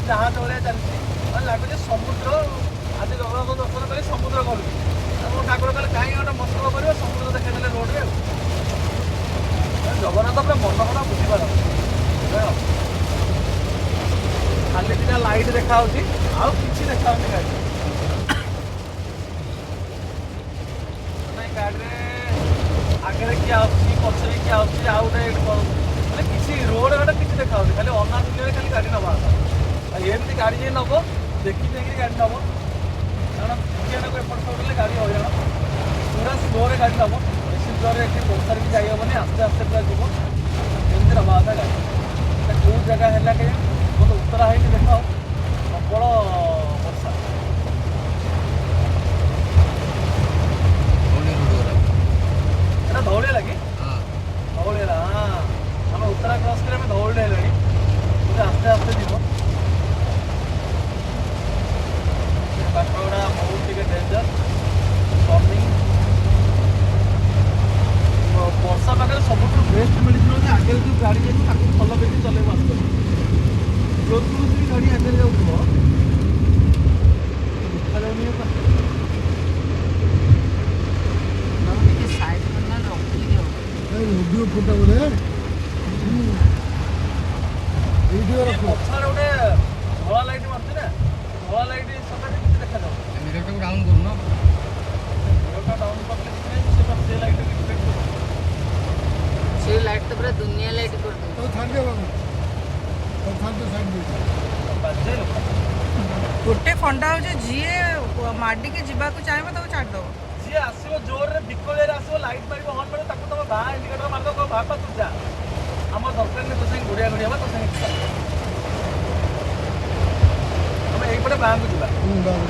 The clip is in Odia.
ଜାହାଜ ଭଳିଆ ଚାଲିଛି। ମାନେ ଲାଗୁଛି ସମୁଦ୍ର। ଆଜି ଜଗନ୍ନାଥ ଦର୍ଶନ କରି ସମୁଦ୍ର ଗଲୁ। ଆମ ଠାକୁର କହିଲେ, କାହିଁକି ଗୋଟେ ମସ୍ତକ କରିବ, ସମୁଦ୍ର ଦେଖେଇଦେଲେ ରୋଡ଼ରେ। ଆଉ ଜଗନ୍ନାଥ ପୁରା ମନ କଥା ବୁଝିପାରନ୍ତି। ଦେଖ, ଖାଲି ଦିଟା ଲାଇଟ୍ ଦେଖାହଉଛି, ଆଉ କିଛି ଦେଖାହଉନି ଗାଡ଼ି ନାଇଁ। ଗାଡ଼ିରେ ଆଗରେ କିଏ ଆସୁଛି, ପଛରେ କିଏ ଆସୁଛି, ଆଉ ଗୋଟେ ଏଇଠି ମାନେ କିଛି ରୋଡ଼ ଘାଟ କିଛି ଦେଖାହଉନି। ଖାଲି ଅନା ଦୁନିଆରେ ଖାଲି ଗାଡ଼ି ନେବା କଥା। ଆଉ ଏମିତି ଗାଡ଼ି ଯିଏ ନେବ, ଦେଖି ଚାହିଁକିରି ଗାଡ଼ି ନେବ, କାରଣ ଟିକେ ନାକୁ ଏପଟ ସେପଟ ହେଲେ ଗାଡ଼ି ହଇରାଣ। ପୁରା ସ୍ଲୋରେ ଗାଡ଼ି ନେବ। ବେଶୀ ଜୋରରେ ଏଠି ବର୍ଷାରେ ବି ଯାଇ ହେବନି। ଆସ୍ତେ ଆସ୍ତେ ପୁରା ଯିବ। ଏମିତି ନେବା କଥା ଗାଡ଼ି। ଏଟା କେଉଁ ଜାଗା ହେଲା କେଜାଣି? ମୋତେ ଉତ୍ତରା ହେଇନି। ଦେଖ, ପ୍ରବଳ ବର୍ଷା। ଧଉଳି ରୋଡ଼ ଗଲା। ଏଟା ଧଉଳି ହେଲା କି? ହଁ। ଧଉଳି ହେଲା। ହଁ, ଆମେ ଉତ୍ତରା କ୍ରସ୍ କରି ଆମେ ଧଉଳି ହେଲେଣି। ପୁରା ଆସ୍ତେ ଆସ୍ତେ ଯିବ। ଏ ବାଟ ଗୁଡ଼ା ବହୁତ ଟିକେ ଡେଞ୍ଜର ଟର୍ନିଂ। ବର୍ଷା ପାଗରେ ସବୁଠୁ ବେଷ୍ଟ ମେଡ଼ିସିନ ହେଉଛି, ଆଗରେ ଯେଉଁ ଗାଡ଼ି ଯାଇଥିବ ତାକୁ ଫଲୋ କରିକି ଚଲେଇବ ଆସ୍ତେ ଆସ୍ତେ। ଯେକୌଣସି ବି ଗାଡ଼ି ଆଗରେ ଯାଉଥିବ, ଦେଖାଯାଉନି ଏ ପାଖରେ। ବାବୁ, ଟିକେ ସାଇଡ୍ କରିନା ରଖିଦିଅ। ଭିଡ଼ିଓ ଫଟୋ ବୋଧେ ଭିଡ଼ିଓ ଏ ରଖ। ପଛରେ ଗୋଟେ ଧଳା ଲାଇଟ୍ ମାରୁଛି ନା, ଧଳା ଲାଇଟ୍ ସକାଶେ କିଛି ଦେଖାଯାଉନି। ମିରରଟାକୁ ଡାଉନ୍ କରୁନ। ମିରରଟା ଡାଉନ୍ କରିଲେ କିଛି ନାହିଁ। ସେ ସେ ଲାଇଟ୍ ରିଫ୍ଲେକ୍ଟ କରୁଛି। ସେ ଲାଇଟ୍ ତ ପୁରା ଦୁନିଆ ଲାଇଟ୍ କରିଦଉଛି। ତାକୁ ଛାଡ଼ିଦିଅ ବାବୁ, ତାକୁ ଛାଡ଼ିଦିଅ, ସାଇଡ଼ ଦିଅ। ବାଜେ ଲୋକ। ଗୋଟେ ଫଣ୍ଡା ହଉଛି, ଯିଏ ମାଡ଼ିକି ଯିବାକୁ ଚାହିଁବ ତାକୁ ଛାଡ଼ିଦବ। ଯିଏ ଆସିବ, ଜୋରରେ ବିକଳିଆରେ ଆସିବ, ଲାଇଟ୍ ମାରିବ, ହର୍ନ ମାରିବ, ତାକୁ ତମେ ବାଁ ଇଣ୍ଡିକେଟର ମାରିଦବ। କହିବ, ବାପା ତୁ ଯା, ଆମର ଦରକାର ନାହିଁ ତୋ ସାଙ୍ଗେ ଘୋଡ଼ିଆ ଘୋଡ଼ିଆ ହବା, ତୋ ସାଙ୍ଗେ ଯିବା। ଆମେ ଏଇପଟେ ବାଁକୁ ଯିବା। ବାବୁ।